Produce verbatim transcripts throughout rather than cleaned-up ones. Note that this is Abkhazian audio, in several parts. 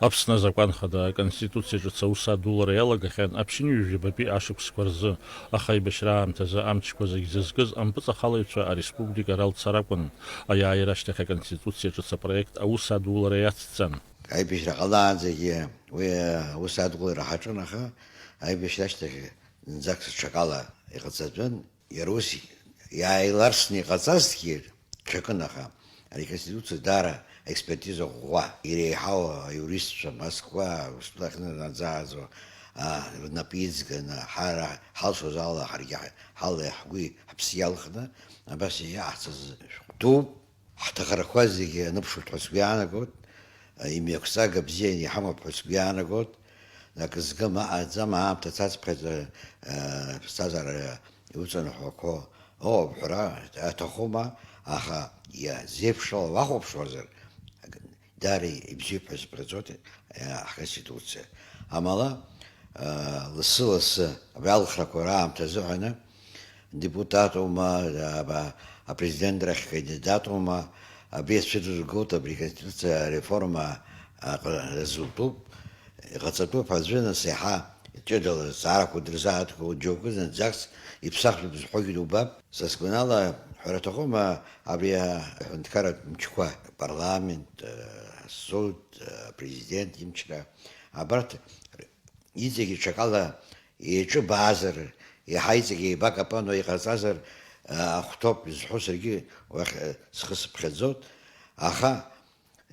Аԥсны азакәан хада Аконституциа ҿыц аус адулара иалагахьан аԥшьынҩажәи жәабатәи ашықәсқәа рзы, аха аибашьра аамҭазы амчқәа зегь зызкыз ампыҵахалаҩцәа ареспублика ралцар акәын. Аиааира ашьҭахь Аконституциа ҿыц апроект аус адулара иацҵан. Аибашьра ҟалаанӡагьы уи аус адулара ҳаҿын, аха аибашьра ашьҭахь зынӡак ҽакала иҟаҵатәын. Иара ус иааиларсны иҟаҵазҭгьы ҽакын, аха ари Конституциа даара аекспертиза ӷәӷәа иреиҳау аиуристцәа Москва, Урыстәылахь наӡааӡо, а, рнапы иҵганы, ҳара ҳалшоз ала, ҳаргьы ҳа-, ҳалеи ҳгәи ҳаԥсы иалхны, абас иаҳцаз шәҟәы дууп. Ҳҭахарақәа зегьы аныԥшуеит ҳәа сгәы иаанагоит, имҩақәҵага бзианы иҳамоуп ҳәа сгәы иаанагоит, акы згым аҟаӡам, аамҭа цацԥхьаӡа, э, ԥсҭазаара иуҵанаҳәақәо ыҟоуп ҳәара аҭахума, аха иазеиԥшрала уахәаԥшуазар, даара ибзиоуп ҳәа сыԥхьаӡоит, э, ҳконституциа. Амала, э, лассы-лассы абри алхрақәа раамҭа азыҳәаны, депутатума, аба-, апрезидентрахь кандидатума, абри ацәырыргоит, абри Конституциа ареформа аҟ-, рзутәуп, иҟаҵатәуп аӡәы, нас иаҳа ҷыдала азҵаарақәа дырзааҭгылоит, џьоукы зынӡаск иԥсахтәуп зҳәогьы дубап. Са сгәанала, ҳәара аҭахума, абри аҳәынҭқарратә мчқәа, апарламент, асуд, апрезидент имчра, абарҭ иҵегьы ҽакала еиҿыбаазар, еиҳа иҵегьы еибакапано иҟаҵазар, а, ахәҭоуп изҳәо саргьы уахь, а, схы сыԥхьаӡоит, аха,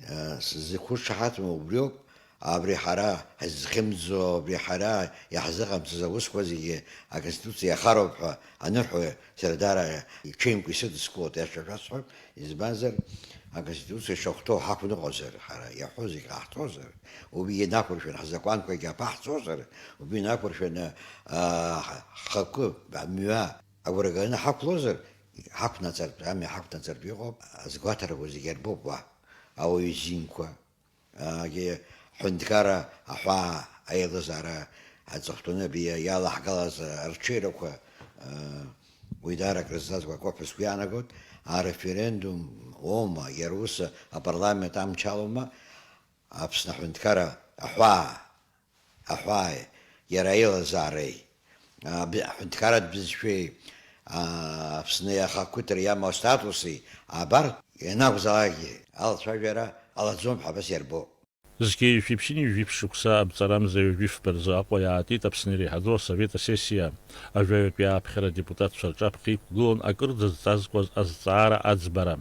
а, сзықәшаҳаҭым убриоуп, абри ҳара ҳазхьымӡо, абри ҳара иаҳзыҟамҵаз аусқәа зегьы Аконституциа иахароуп ҳәа анырҳәо, сара даара иҽеимкәа исыдыскылоит, аиаша шәасҳәап, избанзар, Аконституциа шахәҭоу ҳақәныҟәозар, ҳара иаҳҳәо зегь ҟаҳҵозар, уи инақәыршәаны ҳзакәанқәагьы аԥаҳҵозар, уи инақәыршәаны, аа, ҳхықәкы, амҩа агәра ганы ҳақәлозар, ҳақәнаҵартә, амҩа ҳақәнаҵартә иҟоуп, азгәаҭарақәа зегь арбоуп уа, ауаҩы изинқәа, егьи ҳҳәынҭқарра аҳәаа аилазаара аҵыхәтәаны абри иалаҳгалаз арҽеирақәа, уи даара акрызҵазкуа акоуп ҳәа сгәы иаанагоит, ареферендум оума, иара ус апарламент амч алоума, Аԥсны аҳәынҭқарра аҳәаа, аҳәааи, иара аилазаареи, аб-, аҳәынҭқарратә бызшәеи, а, Аԥсны ахақәиҭра иамоу астатуси абарҭ ианакәзаалакгьы алацәажәара ҟалаӡом ҳәа абас иарбоуп. Зқьи жәшәи ԥшьынҩажәи жәиԥшь шықәса аԥҵарамза ҩажәи фба рзы Аҟәа иаатит Аԥсны иреиҳаӡоу асовет асессиа. Ажәаҩатәи ааԥхьара адепутатцәа рҿаԥхьа иқәгылон акыр дызҵазкуаз азҵаара аӡбара.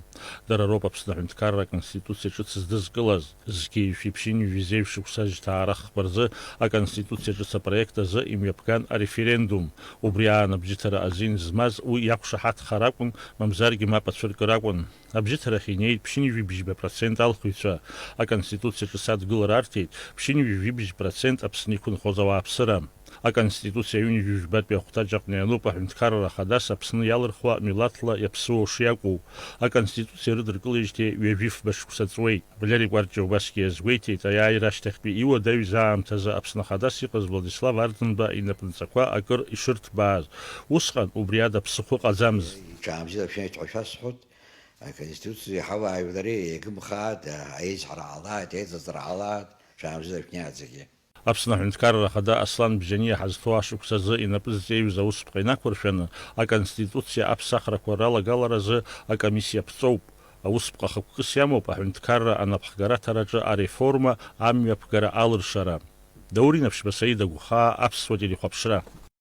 Дара роуп Аԥсны аҳәынҭқарра аконституциа ҿыц здызкылаз. Зқьи жәшәи ԥшьынҩажәи зеижә шықәса жьҭаара хԥа рзы аконституциа ҿыц апроект азы имҩаԥган ареферендум. Убри аан абжьыҭара азин змаз уи иақәшаҳаҭхар акәын, мамзаргьы мап ацәыркыр акәын. Абжьыҭарахь инеит ԥшьынҩажәи бжьба процент алхыҩцәа, аконституциа ҿыц адгылара арҭеит ԥшьынҩажәи жәибжь процент Аԥсны иқәынхоз ауааԥсыра. Аконституциа ҩынҩажәи жәбатәи ахәҭаҷ аҟны иануп аҳәынҭқарра хадас Аԥсны иалырхуа милаҭла иаԥсуоу шиакәу. Аконституциа рыдыркылеижьҭеи ҩажәи фба шықәса ҵуеит. Валери Кәарҷиа убасгьы иазгәеиҭеит, аиааира ашьҭахьтәи иуадаҩыз аамҭазы Аԥсны хадас иҟаз Владислав Арӡынба инапынҵақәа акыр ишырҭбааз. Усҟан убри ада ԥсыхәа ыҟаӡамызт. Ҽаамжьыда шәеиҭ ҳәа шәасҳәоит, аконституциа иаҳауааҩ лареи еигымхааит, аизҳара ҟалааит, еиҵыҵра ҟалааит, ҽаамжьыда шәнеиааӡагьы. Аԥсны аҳәынҭқарра ахада Аслан Бжьаниа ҳазҭоу ашықәс азы инапы зҵеиҩыз аусԥҟа инақәыршәаны, аконституциа аԥсахрақәа ралагаларазы акомиссиа ԥҵоуп. Аусԥҟа хықәкыс иамоуп аҳәынҭқарра анапхгара аҭараҿы ареформа амҩаԥгара алыршара. Даур Инаԥшьба, Саида Гәхаа, Аԥсуа телехәаԥшра.